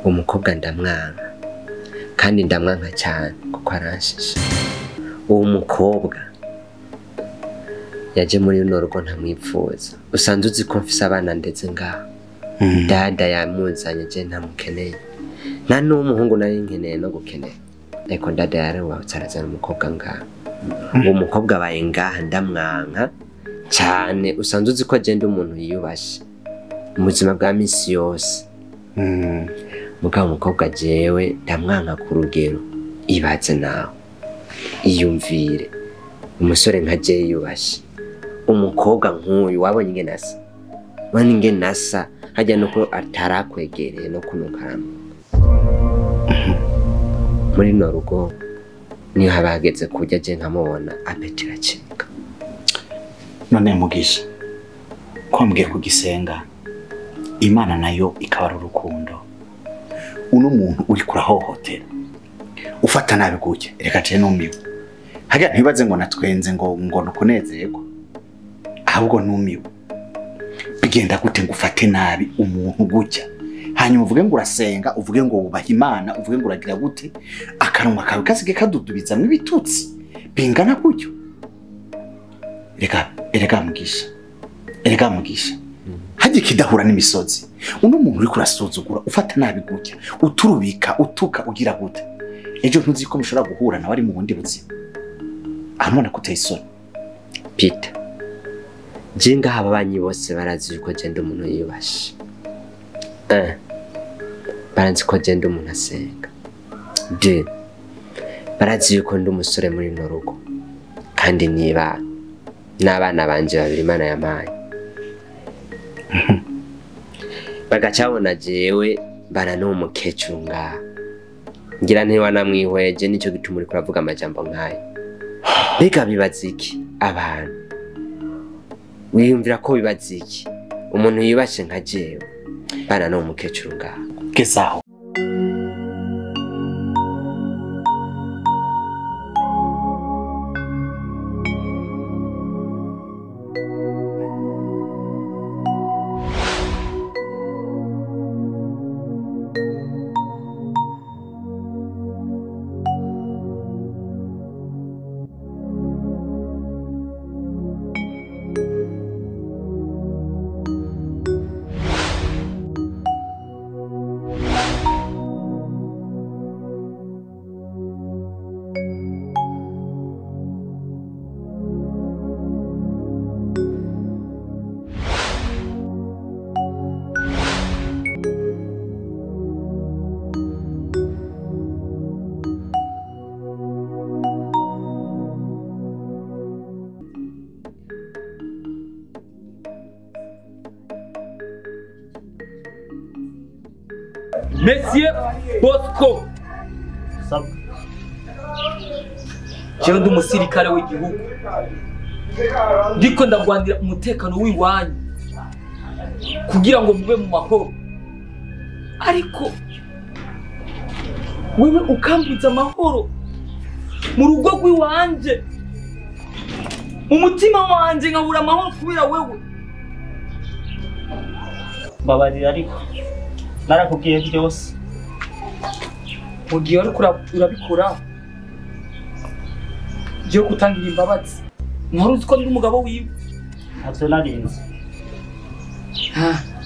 Umukobwa ndamwanka kandi ndamwanka cyane kuko aranshisha. Uwo mukobwa yaje muri runo rugo ntamwipfuza. Usanzwe uzi ko mfise abana ndetse ngaha. Dada yamuzanye je ntamukeneye. Nta n'umuhungu nari nkeneye no gukenera. Ariko dada yarawutse arazana umukobwa ngaha. Uwo mukobwa abaye ngaha ndamwanka cyane. Usanzwe uzi ko agenda umuntu yiyubashe mu buzima bwa misi yose. Mugabo umukobwa jewe ndamwanka ku rugero. Ibaze nawe, iyumvire umusore nka je yiyubashe, umukobwa nk'uyu wabonye ingene asa, wabonye ingene asa, hajya nuko atarakwegereye no kunukaramo. Muri runo rugo niyo haba hageze kurya je nkamubona apeti iracika. None Mugisha, ko mbwiye kugisenga Imana nayo ikaba ari urukundo, uno muntu uri kurahohotera ufata nabi gutya, reka je numiwe. Harya ntibaze ngo natwenze ngo nukunezerwa, ahubwo numiwe. Bigenda gute ngo ufate nabi umuntu gutya, hanyuma uvuge ngo urasenga, uvuge ngo wubaha Imana, uvuge ngo uragira gute, akanwa kawe kasige kadudubizamwo ibitutsi bingana gutyo? Reka Mugisha, erega Mugisha, hajya kidahura n'imisozi. Uno muntu uri kurasuzugura ufata nabi gutya, uturubika, utuka, ugira gute, ejo ntuzi ko mushobora guhura nawe ari mu bundi buzima. Ahamona kuteye isoni. Peter, je ngaha ababanyi bose barazi yuko je ndi umuntu yiyubashe. Barazi ko je ndi umuntu asenga. 2, barazi yuko ndi umusore muri runo rugo kandi niba n'abana banje babiri Imana yampaye. Bagaca babona jewe bana n'uwo mukecuru ngaha, ngira ntiwanamwihweje, nico gituma uriko uravuga amajambo nk'ayo. Mbega bibaza iki abantu? Wiyumvira ko bibaza iki umuntu yibashe nka jewe bana n'uwo mukecuru ngaha? Gezaho. Monsieur Bosco, jewe ndi umusirikare w'igihugu, ndiko ndagwanira umutekano w'iwanyu kugira ngo mube mu mahoro, ariko wewe ukambuza amahoro mu rugo rw'iwanje, mu mutima wanje nkabura amahoro kubera wewe. Mbabarira ariko narakubwiye byose. Mu gihe wariko urabikora je kutangira imbabazi, ntwari uzi ko ndi umugabo wiwe? Ntavyo narinzi.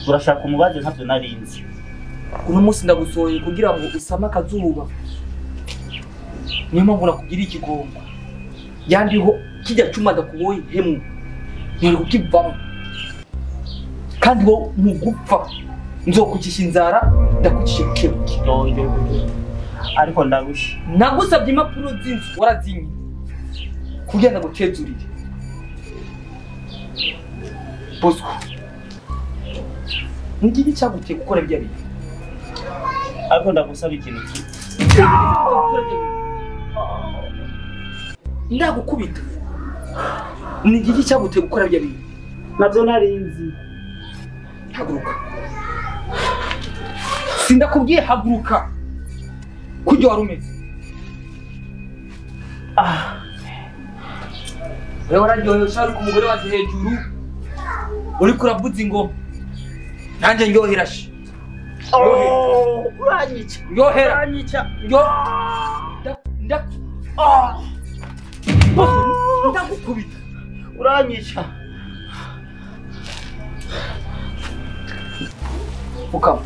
Urashaka umubaze? Ntavyo narinzi. Uno munsi ndagusohoye kugira ngo usame akazuba, niyo mpamvu nakugira ikigongo. Yandiho kijya cuma ndakuboye hemu ntwari kukivamo, kandi wo mu gupfa nzokucisha inzara, ndakucisha bukebuke. Ariko ndarusha. Nagusabye impapuro z'inzu warazinye kugira ngo ndagutezurire. Bosco, nigiki cyaguteye gukora ibyo bintu? Ariko ndagusaba ikintu kimwe. Ndagukubita. Nigiki cyaguteye gukora ibyo bintu? Navyo narinzi. Haguruka. Sindakubwiye haguruka. Kujya wari umeze. Wewe wararyohewe ushaka umugore waje hejuru uriko uravuza ingoma, nanjye ndyohera shi. Uranyica. Yohera. Uranyica. Yo. Nda. Ndagukubita. Uranyica. Pfukama.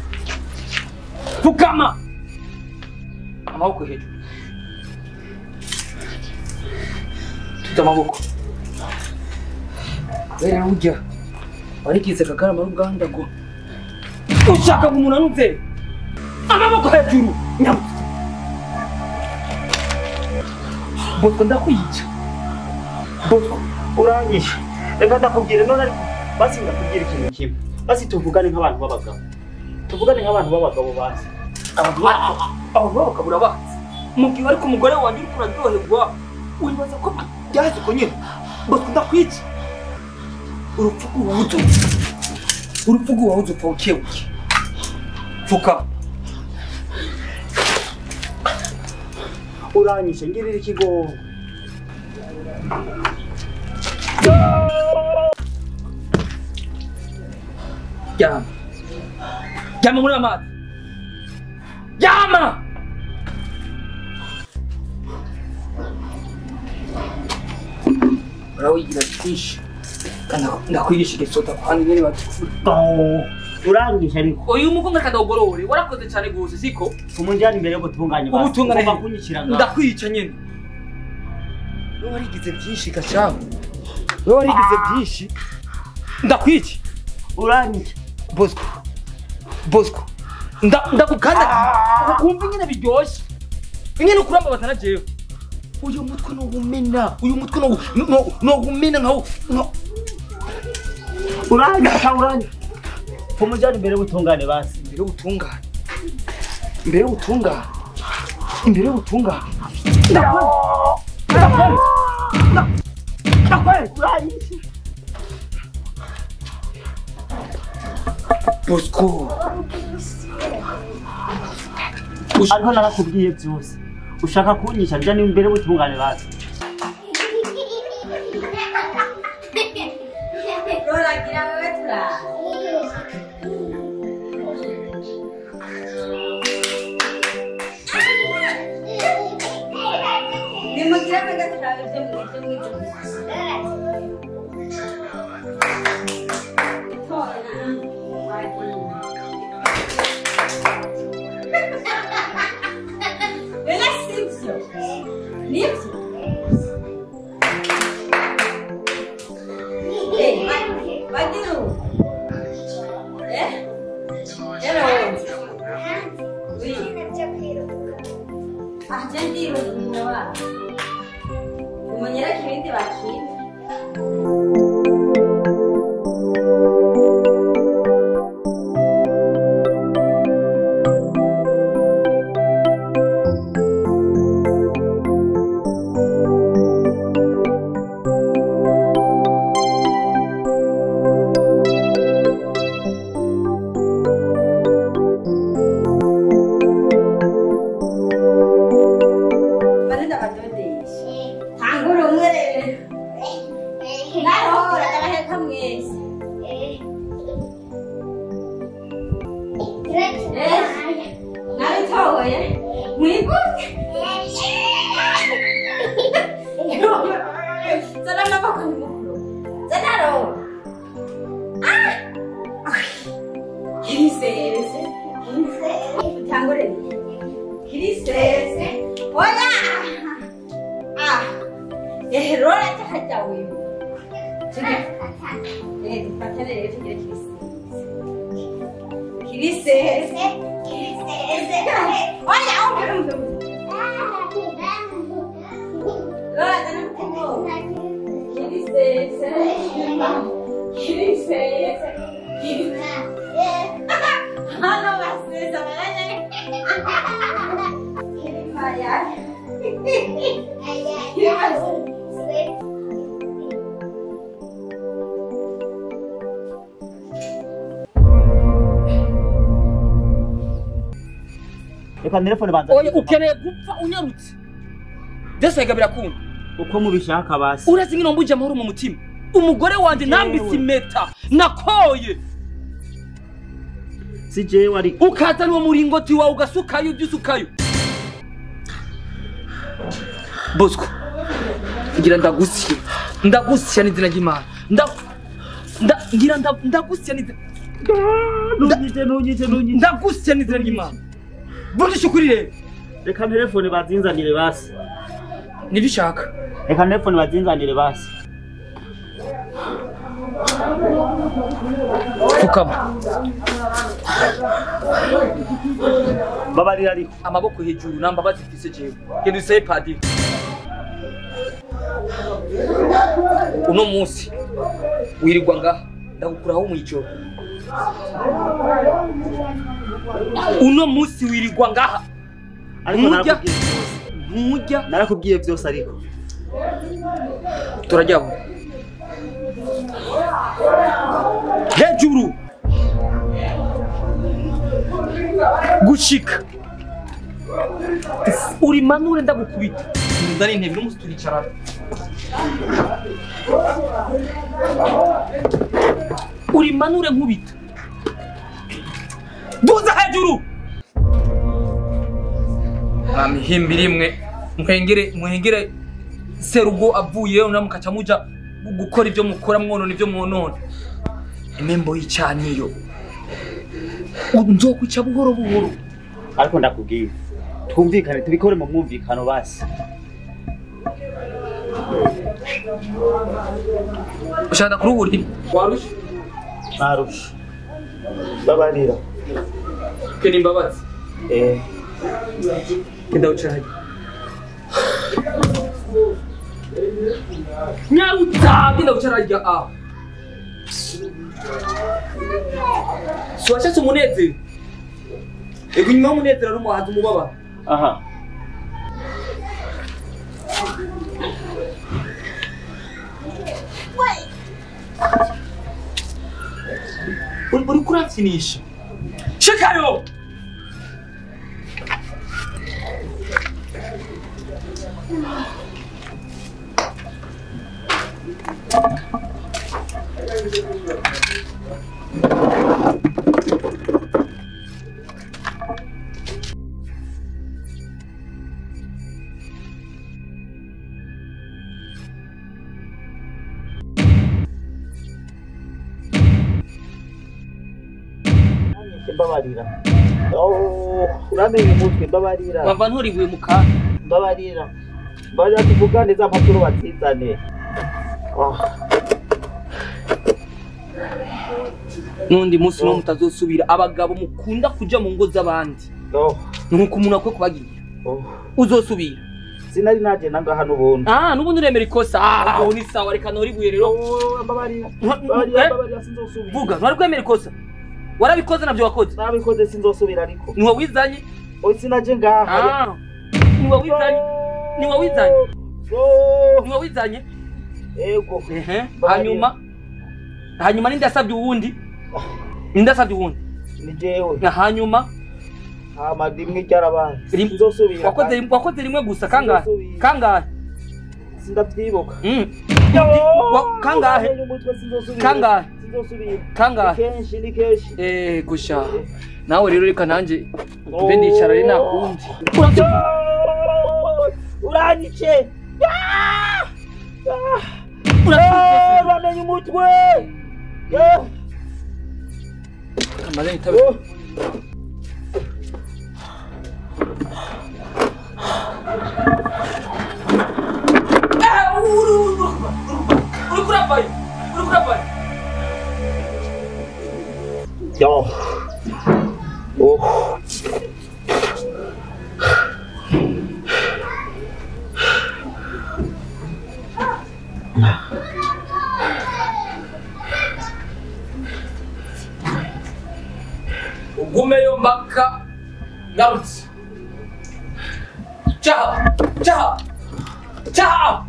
Pfukama. Amaboko hejuru. Tuta amaboko. Wera ujya. Warikize kakarama ruganda go. Ushaka umuntu amaboko hejuru. Nyabutse. Bosco ndakwica. Bosco uranyishe. Reka ndakubwira none ariko basi ndakubwira ikintu kimwe. Basi tuvugane nk'abantu b'abagabo. Tuvugane nk'abantu b'abagabo basi. Abantu b'abagabo urabazi. Mugihe ariko umugore wanjye uri kuraryoherwa wibaza ko byaje ko nyine. Bosco ndakwica. Urupfu rw'ubuto. Urupfu rw'ubuto upfa ukebuke. Pfuka. Uranyishe ngirira ikigongo. Jama. Jama muri amazi. Jama! Urawigira byinshi. Kandi ndakwigisha igisota kandi nyine batukura. Uranyishe ariko. Uyu mugongo akadogorore warakoze cyane gose siko? Umunjyana imbere yo gutunganya basi. Ubutungane bakunyikira ngaho. Ndakwica nyine. Wowe warigize byinshi gacaho. Wowe warigize byinshi. Ndakwica. Uranyishe. Bosco. Bosco. Ndakukanda. Kumva nyine biryoshye. Nyine ukurambabaza na jewe. Uyu mutwe no umena. Uyu mutwe no umena nkawo. Uranyishe uranyishe. Umujyana imbere y'ubutungane basi. Imbere y'ubutungane. Imbere y'ubutungane. Imbere y'ubutungane. Ndakwereka. Uranyishe. Bosco. Ariko narakubwiye byose. Ushaka kunyisha njya imbere y'ubutungane basi. Reka telefone banza. Oya ukeneye gupfa unyarutse. Dese birakunda. Uko mubishaka basi. Urazi ngino mbuje amahoro mu mutima. Umugore wanje nambise impeta nakoye. Si jewe ariko. Ukazana uwo muringoti wawe ugasukayo ibyo usukayo. Bosco, ngira ndagusya. Ndagusya n'izina ry'Imana. Ngira ndagusya n'izina. Ntunyite ntunyite. Ndagusya n'izina ry'Imana. Vugisha ukuri rero. Reka telefone bazinzanire basi. Nibyo ushaka. Reka telefone bazinzanire basi. Fukama. Babarira ariko. Amaboko hejuru namba bazifise jewe. Genda usabe padiri. Uno munsi wirirwa ngaha ndagukuraho mwijoro. Uno munsi wirirwa ngaha. Ariko narakubwiye byose. Ntujya. Narakubwiye byose ariko. Turajyaho. Hejuru. Gushika. Uri manure ndagukubita. Ndari intebe no munsi turicarana. Uri manure nkubita. Duza hejuru. Mihimbi rimwe muhengere serugo avuyeyo namukaca muja gukora ibyo mukora mwonona ibyo mwonona. Imembo y'icaniyo nzokwica buhoro buhoro. Ariko ndakubwiye twumvikane tubikore mu mwumvikano basi. Ushaka kuruhura warusha? Narusha. Babarira. Keni imbabazi. Genda wicara hariya. Nyarutsa genda wicara hariya. Ah. Si washatse umunezero. Ego inyuma y'umunezero ari umuhaza umubabaro. Aha. Uriko uravyinisha. Shikayo! Mbabarira. Oh, uramenye umutwe mbabarira. Bava ntoribuye mu kantu. Mbabarira. Mbabarira tuvugane za mpapuro bazizane. Oh. Nundi munsi no mutazosubira abagabo mukunda kuja mu ngo z'abandi. Oh. Nuko umuntu akwiye kubagirira. Oh. Uzosubira. Sinari naje nanga hano ubundi. Ah, nubundi uremera ikosa. Ah, aho ni sawa reka ntoribuye rero. Oh, mbabarira. Mbabarira, mbabarira sinzosubira. Vuga, ntwari kwemera ikosa. Warabikoze navyo wakoze? Nabikoze sinzosubira ariko. Niwe wizanye? Oya sinaje ngaha. Ah. Niwe wizanye? Niwe wizanye? Niwe wizanye? Ego. Ehe. Hanyuma hanyuma ninde yasabye uwundi? Ninde yasabye uwundi? Ni jewe. Na hanyuma hama rimwe ryarabaye. Sinzosubira. Wakoze rimwe gusa kangahe? Kangahe? Sindavyibuka. Kangahe? Kangahe? Kangahe? Kenshi ni kenshi. Gusha. Nawe rero reka nanje mbe ndicara ari nakundi. Uranyice. Uramenye umutwe. Amaze nitabe. Yo. Oh. Ugumeyo mpaka ngarutse. Chaha! Chaha! Chaha!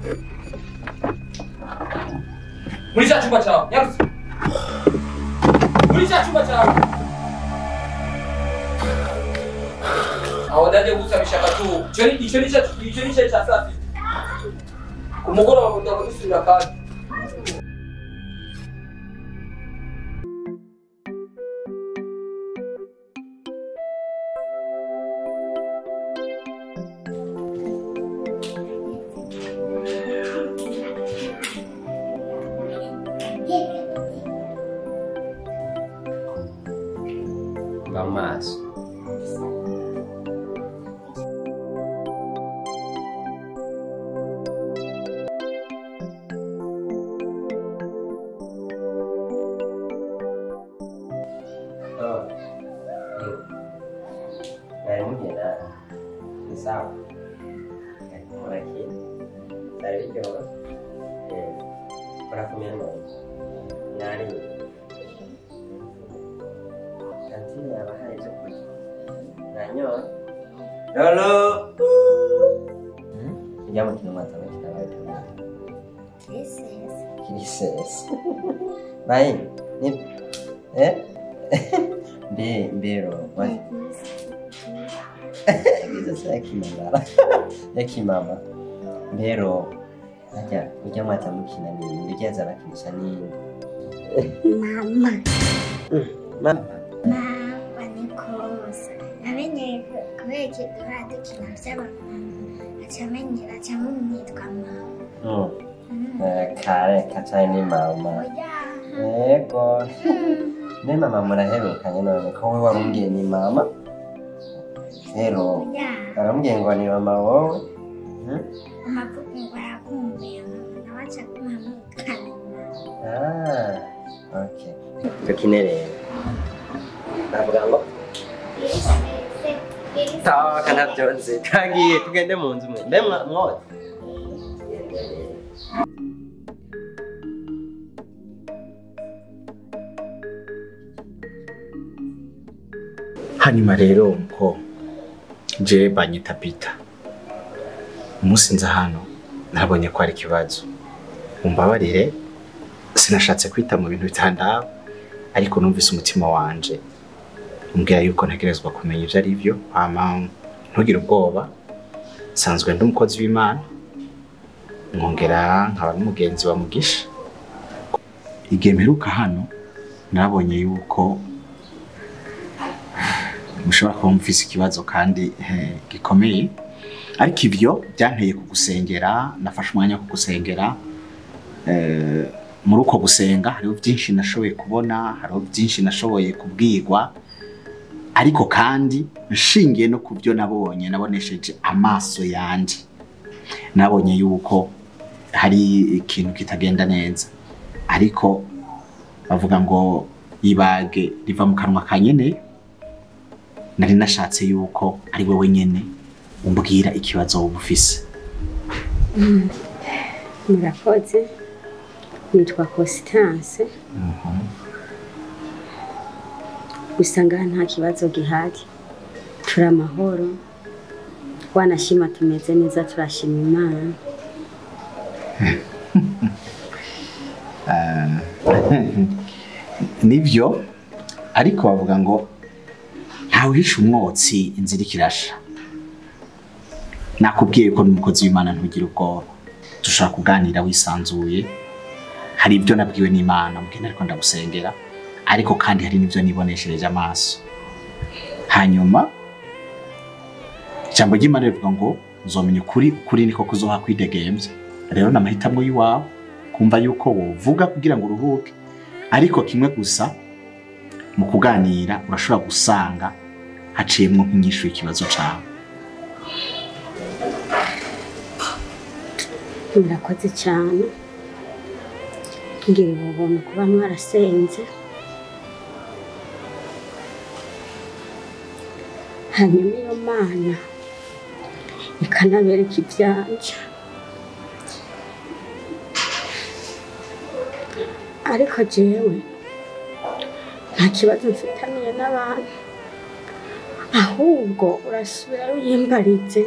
Muri cya cyumba cyawe, nyarutse. Muri cya cyumba cyawe. Aho ndaje gusabisha agatubu. Icyo ni cya saa sita. Ku mugoroba ndagusubira kandi. Mwari mugena ni sawa murakina byari biryoha murakomeye none mwariye kantine yabahaye ibyo kurya nanyoye lolo ujya mu kintu mwazana kitabaye Kirisese. Bayi, ni mbe mbero. Kirisese yakimama. Yakimama. Mbero. Ajya ujya mwaza mukina ni ujya bakinisha ni mama. Mama. Mama nikosa. Namenye kubera iki duhora dukina by'abamama. Acamenyera acamwitwa mama. Kare kacari ni mama. Yego. Ne mama muraherukanye none ko we warumbwiye ni mama. Rero aramubwiye ngo ni mama wowe. Amavuga ngo arakumbuye mama nawe aca kumuhamagara. Ah, okay. Dukine rero. Navuga ngo Taka ntabyo nzi. Kagiye tugende mu nzu mwe. Mbe mwoze. Hanyuma rero mko je banyita Peter. Umunsi nza hano narabonye ko ari kibazo. Umbabarire sinashatse kwita mu bintu bitandaba ariko numvise umutima wanje umbwira yuko ntegerezwa kumenya ivyo ari byo. Hama ntugire ubwoba, nsanzwe ndi umukozi w'Imana nkongera nkaba n'umugenzi wa Mugisha. Igihe mperuka hano narabonye yuko mushobora kuba mufise ikibazo kandi gikomeye, ariko ivyo byanteye kugusengera. Nafashe umwanya wo kugusengera. Muri uko gusenga hariho byinshi nashoboye kubona, hariho byinshi nashoboye kubwirwa, ariko kandi nshingiye no kubyo nabonye, nabonesheje amaso yanje, nabonye yuko hari ikintu kitagenda neza. Ariko bavuga ngo ibage riva mu kanwa ka nyene. Nari nashatse yuko ari wewe nyene umbwira ikibazo ubufise. Murakoze. Nitwa Constance. Gusa ngaha nta kibazo gihari, turi amahoro, wanashima tumeze neza, turashima Imana. Nivyo, ariko bavuga ngo ntawihisha umwotsi inzira ikirasha. Nakubwiye ko n'umukozi w'Imana ntugira ubwoba, dushobora kuganira wisanzuye. Hari ibyo nabwiwe n'Imana mugenda ariko ndagusengera, ariko kandi hari n'ibyo niboneshereje amaso. Hanyuma ijambo ry'Imana rivuga ngo uzomenya ukuri, ukuri niko kuzoha kwidegemvya. Rero n'amahitamo y'iwawe kumva yuko wovuga kugira ngo uruhuke, ariko kimwe gusa mu kuganira urashobora gusanga haciyemwo nk'inyishu y'ikibazo cawe. Murakoze cyane. Ngira ubuntu kuba mwarasenze. Hanyuma iyo Mana ikanabereka ibyanje. Ariko jewe nta kibazo mfitaniye n'abantu, ahubwo urasubira uyimbarize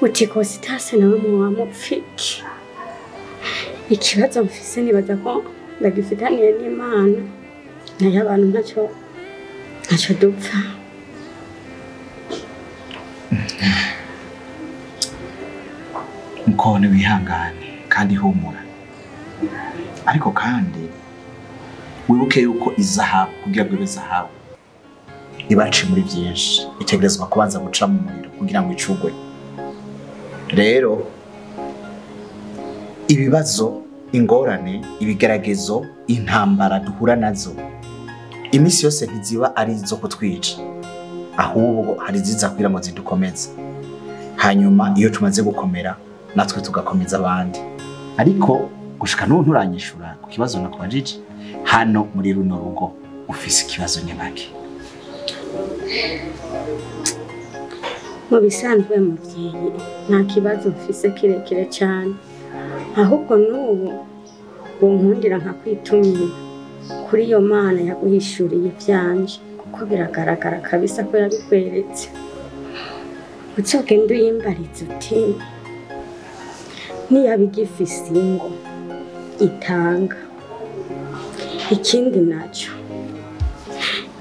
uti Constance nawe muwamupfiki. Ikibazo mfise nibaza ko ndagifitaniye n'Imana, nayo abantu ntacyo dupfa. Mukone wihangane kandi humura, ariko kandi wibuke yuko izahabu kugira ngo ibe zahabu ibace muri byinshi, itegerezwa kubanza guca mu muriro kugira ngo icugwe. Rero ibibazo, ingorane, ibigeragezo, intambara duhura nazo iminsi yose ntiziba ari izo kutwica, ahubwo hari iziza kugira ngo zidukomeze. Hanyuma iyo tumaze gukomera natwe tugakomeza abandi. Ariko gushika n'ubu nturanyishura ku kibazo nakubajije. Hano muri runo rugo ufise ikibazo nyabaki? Mu bisanzwe muvyeyi nta kibazo mfise kirekire cyane, ahubwo n'ubu wonkundira nkakwitumira kuri iyo Mana yaguhishuriye ivyanje, kuko biragaragara kabisa ko yabikweretse. Uzogenda uyimbarize uti niyaba igifise ingo itanga. Ikindi naco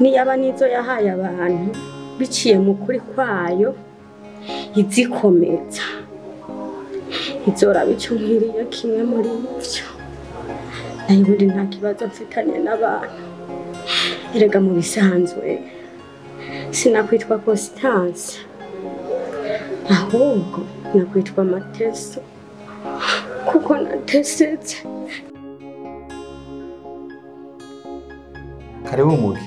niyaba nizo yahaye abantu biciye mu kuri kwayo izikomeza, izoraba ico nkwiriye kimwe muri ivyo. Nayo ubundi nta kibazo mfitanye n'abantu. Erega mu bisanzwe sinakwitwa Constance, ahubwo nakwitwa Mateso, kuko natesetse. Karibu Mugi.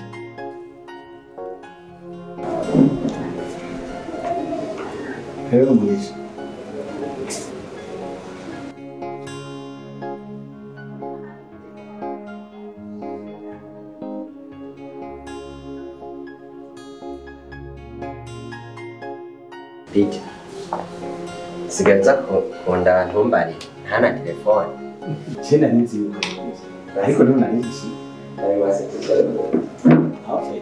Karibu Mugisha. Pete, sigaza kunda ntumbari nta na telefone. Je nari nzi yuko ari, ariko niho nari nzi. Okay.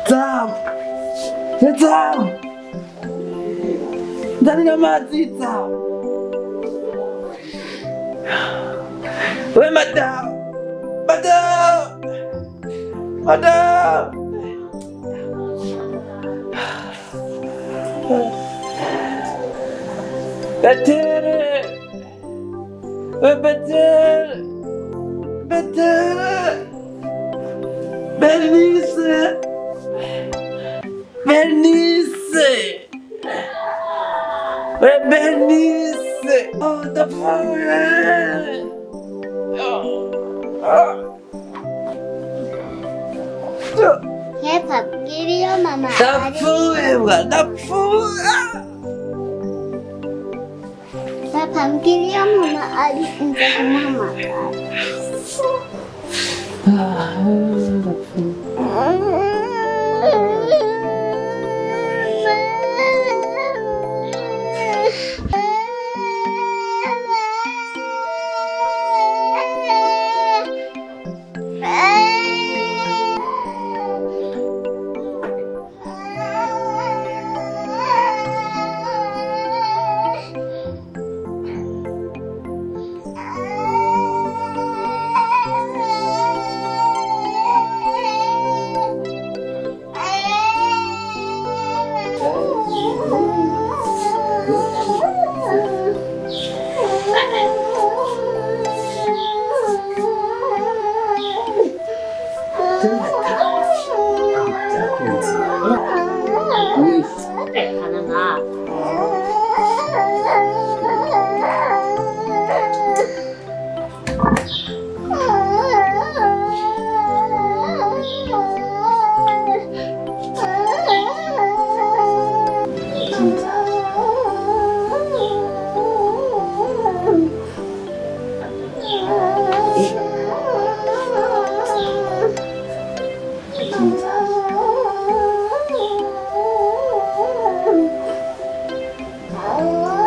Zam! Zam! Nzanira amazi Zam! We madam! Madam! Madam! Betere! We betere! Betere! Bernice! Bernice! We Bernice! Oh, ndapfuye! Papa, bwira iyo mama ari. Ndapfuye bwa, ndapfuye! Papa, mbwira iyo mama ari nza kumuhamagara.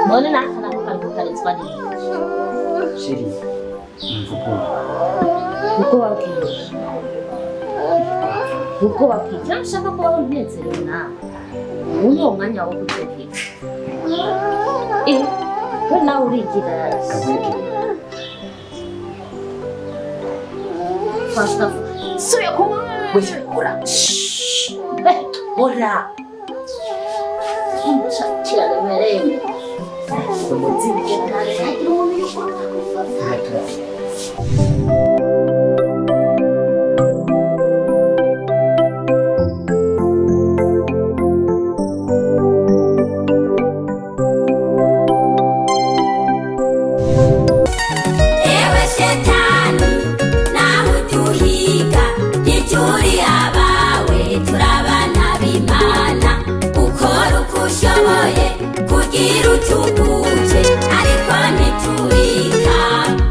None nakana ko kari kutaritswa n'iki? Sheri, mvugo. Ubwoba bwinshi. Ubwoba bwinshi. Cyangwa ushaka kubaho unezerewe nawe. Ubu ni umwanya wo kuryoherwa. We nawe urigira. Fasta. Suya kunywa. Ora. Ora. Kiraremereye. Ewe shetani, nawe ujye Ntituri abawe, turabana b'Imana. Ukora uko ushoboye kugira utuguje, ariko ntiturika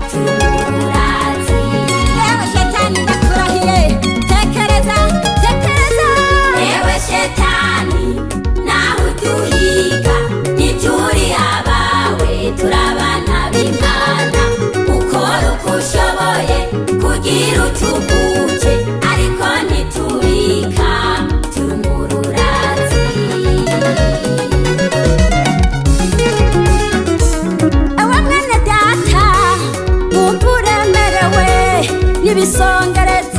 tumurazi. Ewe shetani ndakurahiye, tekereza, tekereza. Ewe shetani nawe uduhiga, ntituri abawe, turabana b'Imana. Ukora uko ushoboye kugira utuguje, ariko ntiturika tumururazi. Ewe mwene data, wumva uremerewe n'ibisongereza.